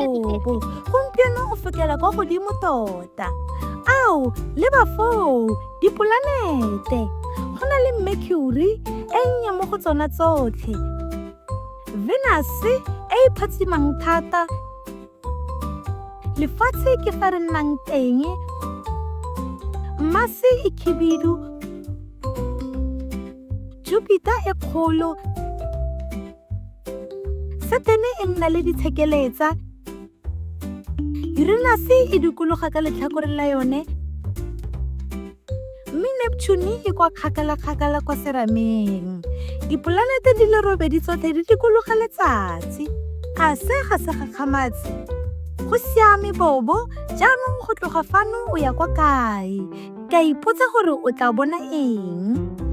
Bobo. Gompieno o fokela kwa godimo tota. Ao, leba foo, dipolanete! Go na le Mercury, e nnye mo go tsona tsotlhe, Venus, e e phatsimang thata, Lefatshe ke fa re nnang teng, Mars e khibidu, Jupiter e kgolo, Saturn e nna le ditshekeletsa, Uranus e dikologa ka letlhakore la yone, mme Neptune e kwa kgakala-kgakala kwa serameng. Dipolanete di le robedi tsotlhe di dikologa letsatsi. A se ga se gakgamatse? Go siame, Bobo, jaanong go tloga fano o ya kwa kae? Ke a ipotsa gore o tla bona eng.